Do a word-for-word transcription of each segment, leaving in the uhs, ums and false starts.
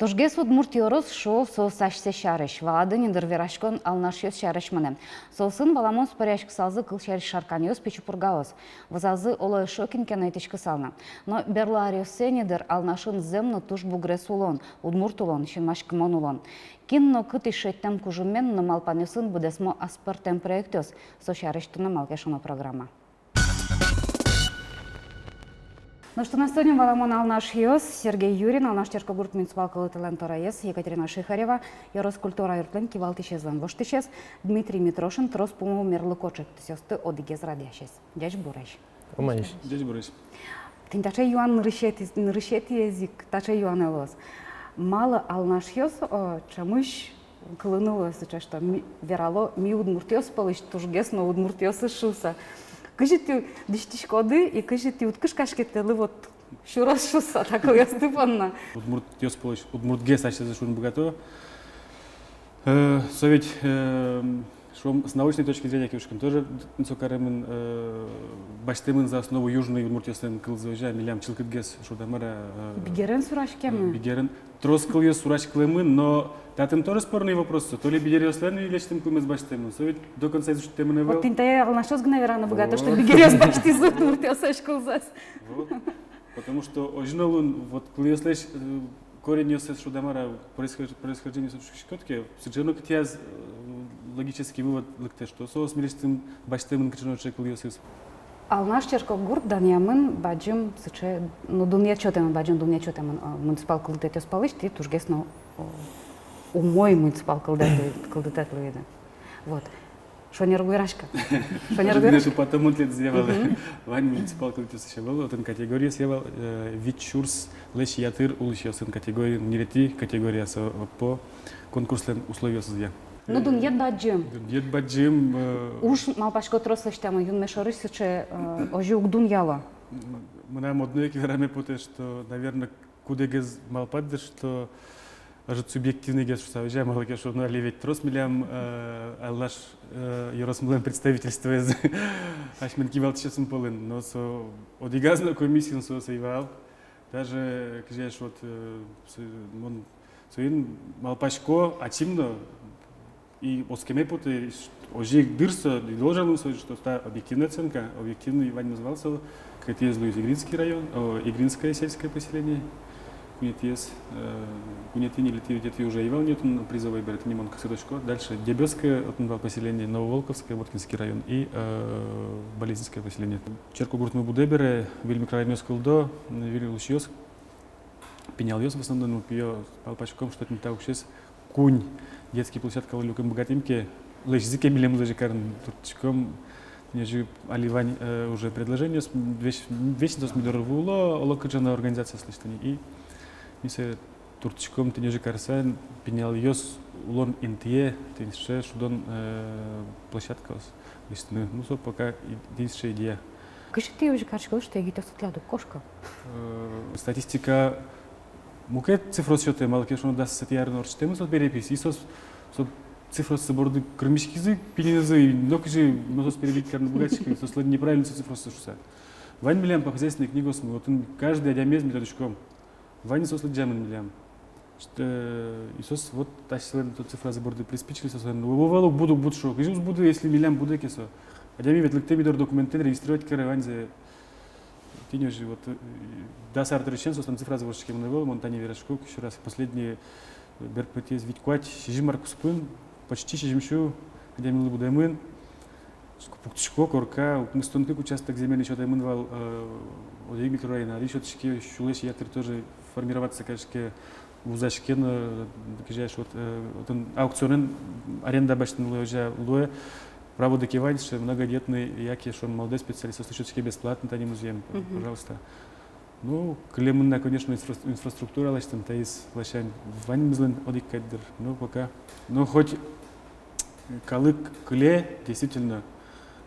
Тужгес удмурт ёрос, шуо, соос асьсэ сярысь. Валады ни дыр, вераськон алнашъёс сярысь мынэ. Соосын, валамон, споръяськысалзы кылсярысь шарканъёс, пичи пургаос. Вӧзазы, оло, эшшо кин ке но итӥськысал на. Но берло аръёсы ни дыр, Алнашын зэм но туж бугрес улон, удмурт улон, синмаськымон улон. Кин но кытысь шедьтэм кужымен но малпанъёсын быдэсмо аспӧртэм проектъёс, со сярысь туннэ «Малы ке шуоно» программа. Нош туннэ студиын, валамон, алнашъёс: Сергей Юрин, Алнаш черкогурт муниципал кылдытэтэн тӧроез, Екатерина Шихарева, ёрос культура юртлэн кивалтӥсезлэн воштӥсез, Дмитрий Митрошин, трос пумо мерлыко ӵектосъёсты одӥгез радъясез. Ӟечбуресь! Умоесь. Ӟечбуресь. Тӥни таӵе юан нырысетӥ-, нырысетӥез ик таӵе юанэ луоз. Малы алнашъёс, о, ӵемысь кылыны луэ сыӵе, что ми, верало, ми удмуртъёс пӧлысь тужгес но удмуртъёсыз шуыса. Кызьы тӥ дӥсьтӥськоды и кызьы тӥ уд кышкаське, тӥледлы вот сюроз шуыса та кылъёсты понна? Удмуртъёс пӧлысь удмуртгес асьсэзэ шуыны быгато. Э, со ведь, э, шуом, с научной точки зрения кивалтӥськом, тоже тунсыко каремын, э, басьтэмын за основу южный удмуртъёслэн кылзы, озьы-а, милям чылкытгес, шуод-а, мар-а, э, бигерен сураськемын. Бигерен. Трос кылъёс сураськылэмын, но татын тоже спорный вопрос со. То ли бигеръёслэн лэсьтэм кылмес басьтэмын, со ведь до конца изучить каремын ӧвӧл. Вот тӥни тае алнашъёс гинэ вераны быгато, что бигеръёс басьтӥзы удмуртъёслэсь кылзэс. Вот. Потому что озьы но луын, вот, кылъёслэсь, э, кореньёссэс, шуод-а, мар-а, происхож-, происхождениесэс учкиськод ке, сыӵе но кытӥяз, э, логический вывод лыктэ, что соос милесьтым басьтэмын кыӵе но кыӵе кылъёсыз. Алнаш черкогурт данъямын бадӟым сыӵе, ну, дунъет сётэмын, бадӟым дунъет сётэмын, э, муниципал кылдытэтъёс пӧлысь, тӥ тужгес но, э, умой муниципал кылдытэт луи-, кылдытэт луиды. Вот. Шонер уг вераськы. Шонер уг вераськы. Тупатомон тӥледыз ӧвӧл. Мгм. Вань муниципал кылдытэтъёс ӧвӧл, отын категориос ӧвӧл, э, вить сюрслэсь ятыр улӥсьёслэн категориез, ньылетӥ категория со, э, по конкурслэн условиосызъя. Ну, дунъет бадӟым. Дунъет бадӟым, э, уж, малпасько, трос лэсьтэмын, юнме шорысь сыӵе, э, озьы уг дунъяло. М-, мынам одно ик вераме потэ, что, наверно, кудӥгез малпад дыр, что ӧжыт субъективныйгес шуса, озьы-а, малы ке шуоно, али ведь трос милям, э, Алнаш, э, ёросмылэн представительствоез асьмелэн кивалтӥсьёсмы пӧлын, но со одӥгаз но комиссиын соос ӧй вал. Даже, кызьы шуод, э, со-, мон соин малпасько ачим но, и оскеме потэ, озьы ик дыр со, и должен луыны со, что та объективная оценка, объективный ваньмыз вал со, кыкетӥез луиз Игринский район, о, Игринское сельское поселение, куинетӥез, э, куинетӥ, ньылетӥ, витетӥ уже ӧй вал ни отын призовой бере, тӥни мон кыскытӥсько, дальше Дебёсское, отын вал поселение, Нововолковское, Воткинский район и, э, Балезинское поселение. Черкогуртмы будэ бере, выль микрорайонъёс кылдо, выль улӥсьёс, пиналъёс, в основном, ну, пиё, малпаськом, что тӥни та уксёез куинь детский площадкалы люкыны быгатӥм ке, лэзизы ке милемлы озьы карыны, турттӥськом. Тӥни озьы али вань, э, уже предложениос, весь, весь соос ми доры вуо, оло кыӵе но организациос лэсьтыны. И ми сое турттӥськом тӥни озьы карыса, пиналъёс улон интые тӥни сыӵе шудон, э, площадкаос лэсьтыны. Ну, со пока и-, тӥни сыӵе идея. Кызьы тӥ озьы кариськоды, что егитъёс тӥляд уг кошко? Э, статистика мукет цифраос сётэ, малы ке шуоно, дас сетӥ арын ортчытэмын со перепись, и соос, со цифраос борды кырмиськизы пининызы, и нокызьы но соос перебить карыны уг быгатӥськы, соослэн неправильно со цифраос шуса. Вань милям по хозяйственной книгаосмы, отын каждый адямиез ми тодӥськом. Ваньзэ соос лыдъямын милям. Что, э, и соос вот асьсэлэн та цифразы борды приспичили, соослэн: «О, о, о, уг буды, уг буды», шуо. Кызьы уг буды, если милям будэ ке со? Адями ведь лыктэ ми доры, документэн регистрировать каре ваньзэ. Тӥни озьы вот, э, дас ар дырысен соослэн цифразы воштӥськемын ӧвӧл, мон тани верасько ещё раз. Последний, э, берпуметӥез вить-куать, сизьым ар куспын почти сизьым сю адямилы будэмын. Пуктӥсько корка, укмыстон кык участок земельный сётэмын вал, э, одӥг микрорайонын, али сётӥське, сюлэсь ятыр тоже формироваться кариське, вузаське но, э, кызьы шуод, э, отын аукционэн аренда басьтыны луэ, озьы луэ. Праводы ке вань, сыӵе многодетный яке, шуом, молодой специалистъёслы сётӥське бесплатно тани музъем, пожалуйста. Ну, кылемын на, конечно, инфра-, инфраструктура лэсьтыны, таиз ласянь ваньмызлэн одӥг кадь дыр. Ну, пока. Но хоть калык кыле, действительно,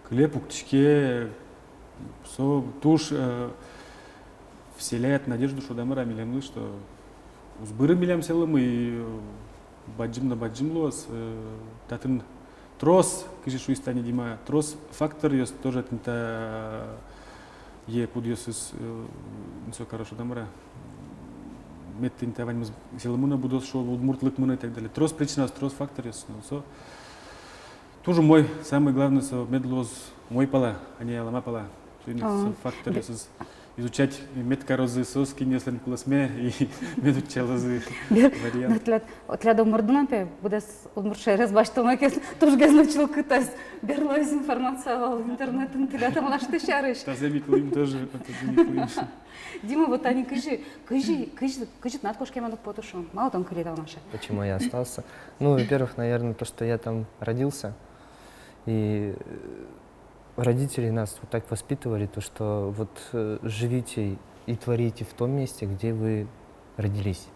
кыле, пуктӥське, со туж, э, вселяет надежду, шуод-а, мар-а, милемлы, что уз быры милям сэлмы, и, э, бадӟым но бадӟым луоз, э, татын трос, кызьы шуиз тани Дима, трос факторъёс тоже тӥни та, э, кудъёсыз, э, ну, со, короче, шуод-а, мар-а, Мед тӥни та ваньмыз сӥлы мынэ, будоз шуо, удмуртлык мынэ и так далее. Трос причинаос, трос факторъёс, но со туж умой, самый главный, со мед луоз умой пала, а не алама пала. Тӥни со факторъёсыз изучать мед карозы соос, кинъёслэн кулэсме, и мед утчалозы вариант. Тӥляд, тӥляд омырдын, пе, быдэс удмурт шаерез басьтоно ке, тужгес но чылкытэз, берлоез информация вал интернетын тӥляд малпаськыт сярысь. Тазэ ми кылӥм тоже, тазэ ми кылӥм. Дима, вот тани кызьы, кызьы, кызьы, кызьы тынад кошкемед уг поты шуом. Малы тон кылид Алнаше? Почему я остался? Ну, во-первых, наверное, то, что я там родился. И э, родители нас вот так воспитывали, то, что вот э, живите и творите в том месте, где вы родились.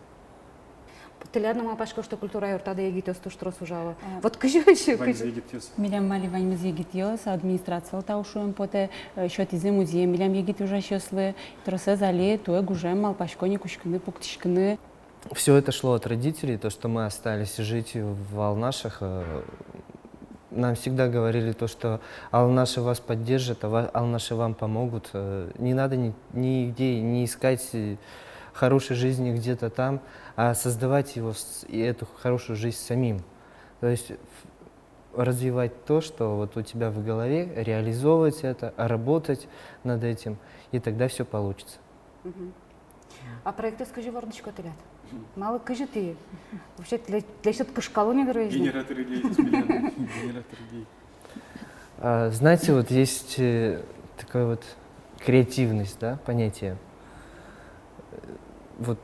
Тӥляд но, малпасько, что культура юртады егитъёс туж трос ужало. А. Вот кызьы ещё, ваньмыз кызьы егитъёс. Милям али ваньмыз егитъёс, администрациялы тау шуэм потэ, э, сётӥзы музей милям егит ужасьёслы, тросэз али туэ гужем, малпасько ни кутскыны, пуктӥськыны. Всё это шло от родителей, то, что мы остались жить в Алнашах. Э, нам всегда говорили то, что Алнаши вас поддержат, а ва-, Алнаши вам помогут. Э, не надо ни, нигде не искать э, хорошей жизни где-то там, а создавать его с-, и эту хорошую жизнь самим. То есть в-, развивать то, что вот у тебя в голове, реализовывать это, работать над этим, и тогда всё получится. Мгм. А проектъёс кызьы вордӥсько тӥляд? Малы, кызьы тӥ? Вообще, тӥле-, тӥлесьтыд кышкало ни дыр ведь? Генератор идей, генератор идей. А, знаете, вот есть э, такая вот креативность, да, понятие. Э, Вот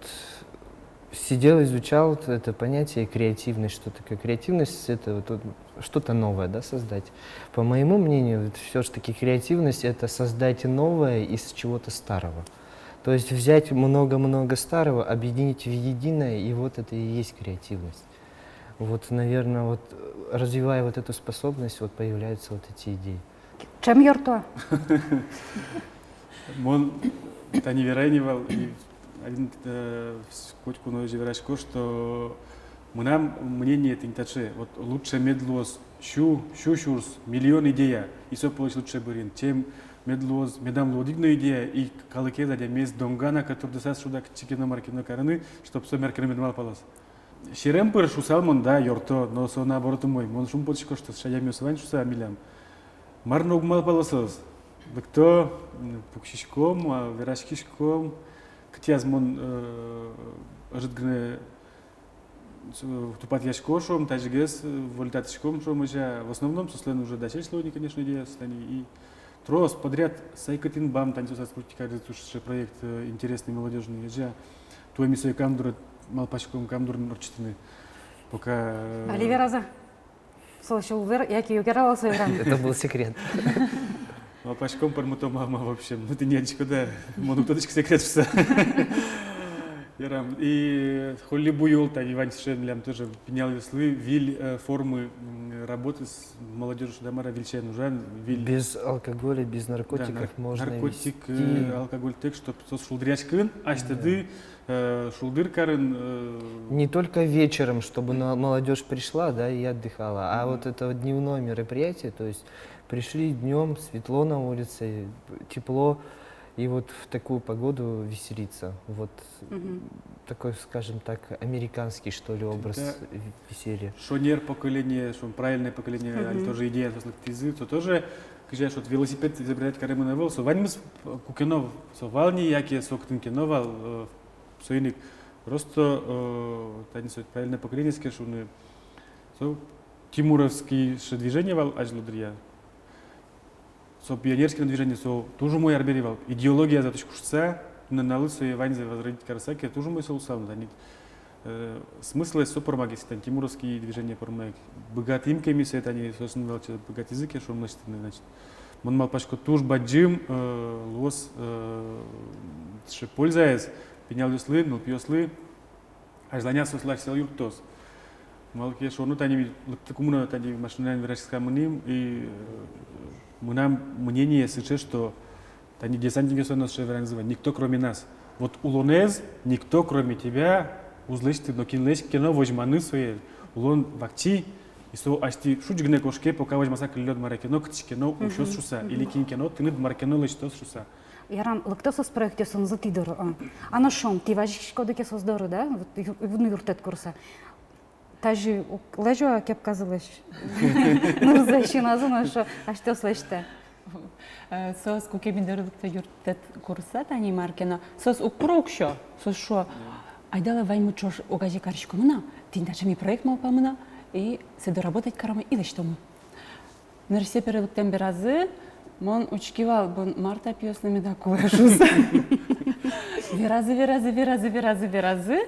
сидел, изучал т-, это понятие креативность, что такое креативность, это вот, вот что-то новое, да, создать. По моему мнению, вот всё ж таки креативность — это создать новое из чего-то старого. То есть взять много-много старого, объединить в единое, и вот это и есть креативность. Вот, наверное, вот э, развивая вот эту способность, вот появляются вот эти идеи. Чем юртто? Мон тани верай ни вал, и один, э, вс-, котьку но озьы верасько, что мынам мнение тӥни таӵе: вот лучше мед луоз сю, сю сюрс, миллион идея, и со полэсь лучше бырйыны, чем мед луоз, медам луоз одӥг но идея, и калыкез, адямиез донгана котыртыса шуда кытчы ке но, мар ке но карыны, чтоб со мар ке но мед малпалоз. Серем пыр шуысал мон: да, юртто, но со наоборот умой. Мон шумпотӥсько, что сыӵе адямиос вань шуыса милям. Мар но уг малпало соос. Лыкто, м, пуксиськом, а, вераськиськом. Кытӥяз мон, э, ӧжыт гинэ, э, тупатъясько шуом, тазьыгес, э, вольтатӥськом шуом, озьы. В основном соослэн уже дасесь луо ни, конечно, идеяос тани. И трос подряд: «Сайкыт инбам», тани соос пуктӥськизы туж сыӵе проект, э, интересный, молодёжный, озьы. Туэ ми сое кам дурын, малпаськом, кам дурын ортчытыны. Пока, э, али веразы. Со ещё увер, яке уг вералэ со верам. Это был секрет. Малпаськом, пӧрмытом-а, ма, в общем. Ну, тӥ ни адӟиськоды, мон уг тодӥськы секрет шуыса. Ярам. И холлибуёл, тани вань сыӵе милям тоже пиналъёслы выль, э, формы, м, работы с молодёжью, да, мар-а, выль сямен ужан, выль. Без алкоголя, без наркотиков. Да, нар-, можно наркотик, вести, э, алкоголь, так, чтоб соос шулдыръяськыны, асьтэды, э, шулдыр карыны, э. Не только вечером, чтобы на-, молодёжь пришла, да, и отдыхала, а вот это вот дневное мероприятие, то есть пришли днём, светло на улице, тепло, и вот в такую погоду веселиться. Вот такой, скажем так, американский, что ли, образ, да, в-, веселья. Шонер поколение, шуом, правильное поколение, али тоже идея соос лыктӥзы, то тоже, кызьы шуод, велосипед изобретать каремын ӧвӧл, со ваньмыз, э, куке но со вал ни, яке со кытын ке но вал, э, соин ик просто, э, тани со правильное поколение, ске шуыны, со тимуровский сыӵе движение вал азьло дыръя. Со пионерский движение, со туж умой арбери вал. Идеологиязэ отысь куштыса, нуналлы сое ваньзэ возродить карыса ке, туж умой со луысал, тани, э, смыслэз со пӧрмагес, тани тимуровский движение пӧрмаек. Быгатӥм ке ми сое, тани соосын валче быгатӥзы ке шуом лэсьтыны, значит, мон малпасько, туж бадӟым, э, луоз, э, сыӵе пользаез пиналъёслы, нылпиослы. Азьланяз соослы асьсэлы юрттоз. Малы ке шуоно, тани ми лыктыкумы но, тани машинаен вераськыса мынӥм, и, э, мынам мнение сыӵе, что тани десантникъёслэн но сыӵе веранзы вань: никто, кроме нас. Вот улонэз никто, кроме тебя, уз лэсьты, нокинлэсь ке но возьманы сое. Улон вакчи, и со асьтэ шуч гинэ кошке, пока возьмаса кыллёд мар ке но, кытысь ке но усёз шуыса, или кин ке но тыныд мар ке но лэсьтоз шуыса. Ярам, лыкто соос проектъёсынызы тӥ доры, а? А но шуом, тӥ вазиськиськоды ке соос доры, да? Вот ю-, ну, юрттэт курыса. Тазьы ук лэзё-а кепказылэсь? Нырзэ, синазы но шуо, асьтэос лэсьтэ. Э, соос куке ми доры лыкто юрттэт курыса, тани мар ке но, соос уг куро уксё, соос шуо: «Айдалэ ваньмы ӵош огазе кариськомы на, тӥни таӵе ми проект малпамы на, и сое доработать каромы и лэсьтомы». Нырысьсэ пе лыктэм беразы мон учки вал, бон мар та пиослы меда кулэ шуыса. Веразы, веразы, веразы, веразы, веразы.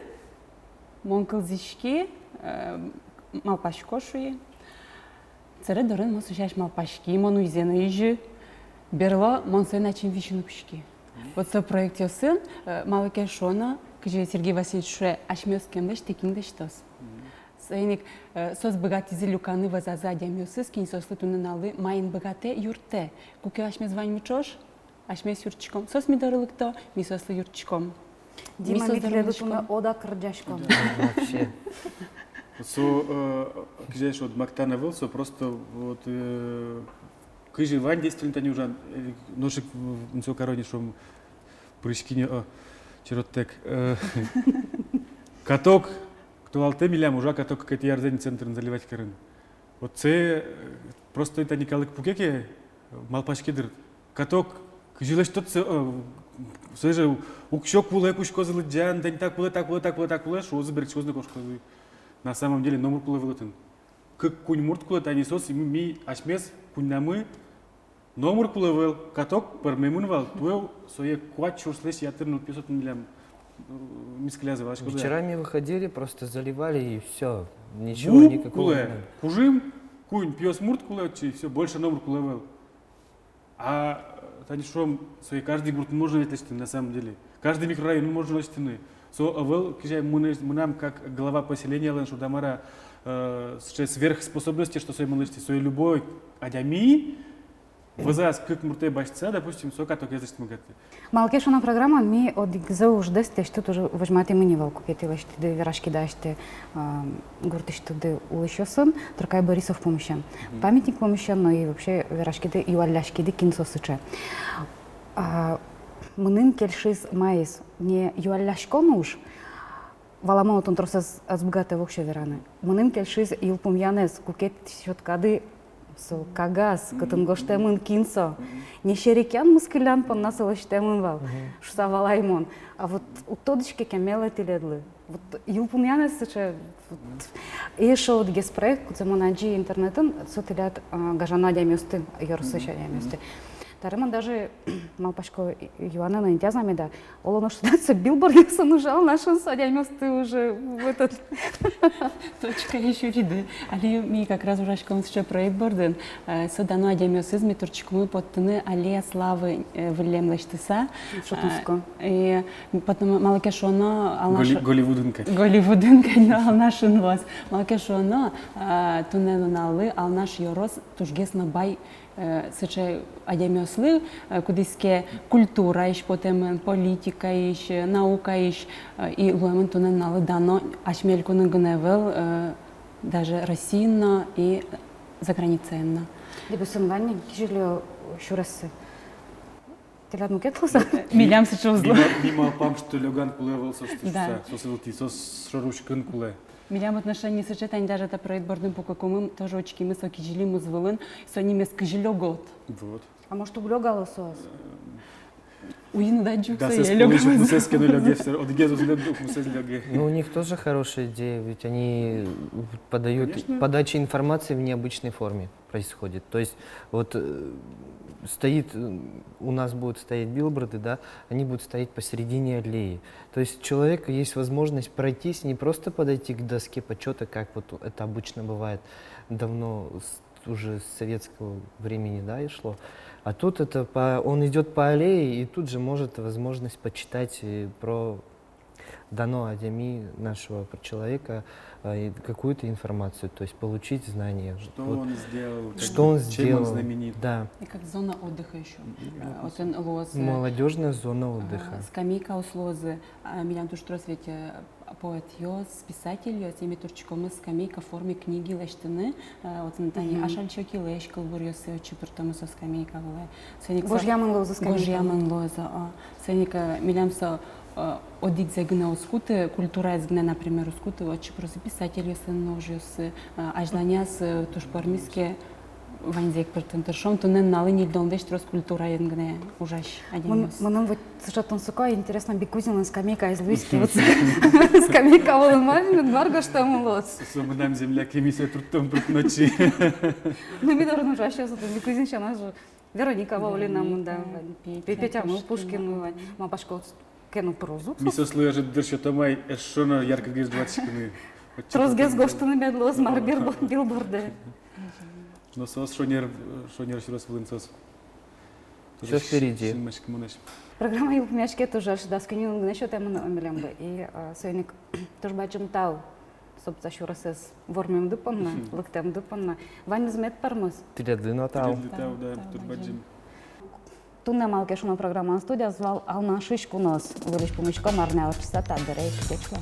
Мон кылзӥськи, э, малпасько, шуи. Сэре дорын мон сыӵе ась малпаськи, мон уйзэ но изьы. Берло мон соин ачим висьыны кутски. Вот со проектъёсын, э, малы ке шуоно, кызьы Сергей Васильевич шуэ, асьмеос кем лэсьтэ, кин лэсьтоз. Соин ик, э, соос быгатӥзы люканы вӧзазы адямиосыз, кин соослы туннэ нуналлы маин быгатэ, юрттэ. Куке асьмеос ваньмы ӵош, асьмеос юрттӥськом. Соос ми доры лыкто, ми соослы юрттӥськом. Дима, ми тӥледлы туннэ ода кырӟаськом. Вообще. Со, э, кызьы шуод, мактан ӧвӧл, со просто вот, э, кызьы вань действительно тани ужан, э, нош ик, м, со карони шуом, пыриськи ни, о, черодтэк. Э, каток толалтэ милям ужа каток кыкетӥ арзэ ни центрын заливать карыны. Вот сое, э, просто тани калык пуке ке, э, малпаське дыр: каток кызьы лэсьтод сое, э, сое же уксё кулэ, кутскозы лыдӟан, тани та кулэ, та кулэ, та кулэ, та кулэ, шуозы, берытскозы но кошкозы. На самом деле номыр кулэ ӧвӧл отын. Кык-куинь мурт кулэ, тани соос, ми, ми асьмеос куиньнамы. Номыр кулэ ӧвӧл, каток пӧрмемын вал, туэ сое куать сюрслэсь ятыр нылпиос отын милям, э, мискылязы, валаськод-а? Вчера мы выходили, просто заливали и всё. Ничего, никакого не надо. Кулэ кужым, куинь пиосмурт кулэ отчы, и всё, больше номыр кулэ ӧвӧл. А, э, тани шуом, сое каждый гуртын можно ведь лэсьтыны, на самом деле. Каждый микрорайонын можно лэсьтыны. Со ӧвӧл, кызьы мынэ-, мынам как глава поселениялэн, шуод-а мар-а, э, сыӵе сверхспособности, что сое мон лэсьтӥ. Сое любой адями, вӧзаз кык муртэ басьтыса, допустим, со катокез лэсьтыны быгатэ. Малы ке шуоно, программаын ми одӥгзэ уждэс тӥ ачид тоже возьматӥмы ни вал, куке тӥ лэсьтӥды, вераськиды асьтэ, а, гуртысьтыды улӥсьёсын, Туркай Борисов пумысен. Мгм. Памятник пумысен, но и вообще вераськиды, юалляськиды, кин со сыӵе. А, мыным кельшиз маиз, не юалляськон уж, валамон, отын тросэз ӧз быгатэ воксё вераны. Мыным кельшиз йылпумъянэз, куке тӥ сёткады со кагаз, кытын гожтэмын, кин со. Не серекъян, мыскыллян понна со лэсьтэмын вал, шуса валай мон. А вот уд тодӥське, кемелэ тӥледлы. Вот йылпумъянэз сыӵе, вот. И эшшо одӥгез проект, кудзэ мон адӟи интернетын, со тӥляд, а, гажано адямиосты, ёросысь адямиосты. Табере мон даже малпасько, и-, юаны но интыяз на меда, оло нош тӥляд со билбордъёсын ужан, Алнашын со адямиосты уже в этот... Точкае сюриды. Али ми как раз ужаськом сыӵе проект бордын. Э, со дано адямиосыз ми туртскимы поттыны Аллея славы, э, выллем лэсьтыса. Шутныско. Э, и потом, малы ке шуоно, Алнаш... Голли-, Голливудын кадь. Голливудын кадь но Алнашын луоз. Малы ке шуоно, э, туннэ нуналлы Алнаш ёрос тужгес но бай, э, сыӵе адямиослы, э, кудӥз ке культураысь потэмын, политикаысь, э, наукаысь, э, и луэмын туннэ нуналлы дано асьме элькунын гинэ ӧвӧл, э, даже Россиын но и за границаен но. Либо сын вань ни кизилио сюрессы. Тӥляд мукет луоз-а? Милям сыӵе уз лу. Ми ма-, ми малпам, что лёган кулэ ӧвӧл соосты шуыса, соос ӧвӧл тӥ, соос шоры учкыны кулэ. Милям отношение сыӵе, тани даже та проект бордын пукыкумы, тоже учкимы со кизили муз вылын, со нимыз кызьы лёгод. Вот. А может, уг лёгало соос? Уин уд адӟы ук, сое лёгало. Мусэз ке но лёге, всё, одӥгез уз лёг, мусэз лёге. Ну, у них тоже хорошая идея, ведь они подают, конечно, подача информации в необычной форме происходит. То есть вот, э, стоит, э, у нас будут стоять билборды, да, они будут стоять посередине аллеи. То есть человеку есть возможность пройтись, не просто подойти к доске почёта, как вот это обычно бывает давно, с-, уже с советского времени, да, и шло. А тут это по, он идёт по аллее и тут же может возможность почитать, э, про Дано адями, нашего человека, э, и какую-то информацию, то есть получить знания. Что Вот. Он сделал, как Что бы, он чем сделал. Он знаменит. Да. И как зона отдыха ещё. Отын луоз, э, Молодежная зона а, отдыха. Скамейкаос луозы, а, милям туж трос ведь, э, поэтъёс, писательёс, и ми турттӥськомы скамейка форме книги лэсьтыны, э, отын тани Ашальчи Окилэсь кылбуръёсыз отчы пыртомы со скамейка вылэ. Соин ик со- Гожъямын луозы скамейка. Гожъямын луозы, а. Соин ик, э, милям со, э, одӥгзэ гинэ уз куты, культураез гинэ, например, уз куты, отчы пырозы писательёслэн но ужъёссы, э, азьланяз, э, туж пӧрмиз ке, ваньзэ ик пыртыны тыршом, туннэ нуналлы ньыльдонлэсь трос культураен гинэ ужась адямиос. Мыным вот сыӵе тунсыко, интересно, Бикузинлэн скамейкаез луиз ке, вот скамейка вылын мар, мар гожтэмын луоз. Со мынам земляк, и ми сое турттом пыртыны отчы. Ну, ми дорын ужасьёс, вот, Бикузин сяна же, Вероника Ваулина мында вань, Пе-, Петя Пушкин вань, малпасько, ке но пырозы ук. Ми соослы ӧжыт дыр сётом ай, эшшо но яркытгес ватскыны. Тросгес гожтыны мед луоз мар билбо-, билбордэ. Но соос шонер, шонер сюрес вылын соос. Всё впереди. Синмаськымонэсь. Программа йылпумъяське, туж ӧжыт дас куинь нунал гинэ сётэмын милемлы. И, а, соин ик туж бадӟым тау Собца сюресэз вормемды понна, лыктэмды понна. Ваньмыз мед пӧрмоз. Тӥледлы но тау. Тӥледлы тау, да, туж бадӟым. Туннэ «Малы ке шуоно» программалэн студияз вал Алнашысь куноос. Выльысь пумиськом арня ортчыса та дыре ик. Ӟеч луэ.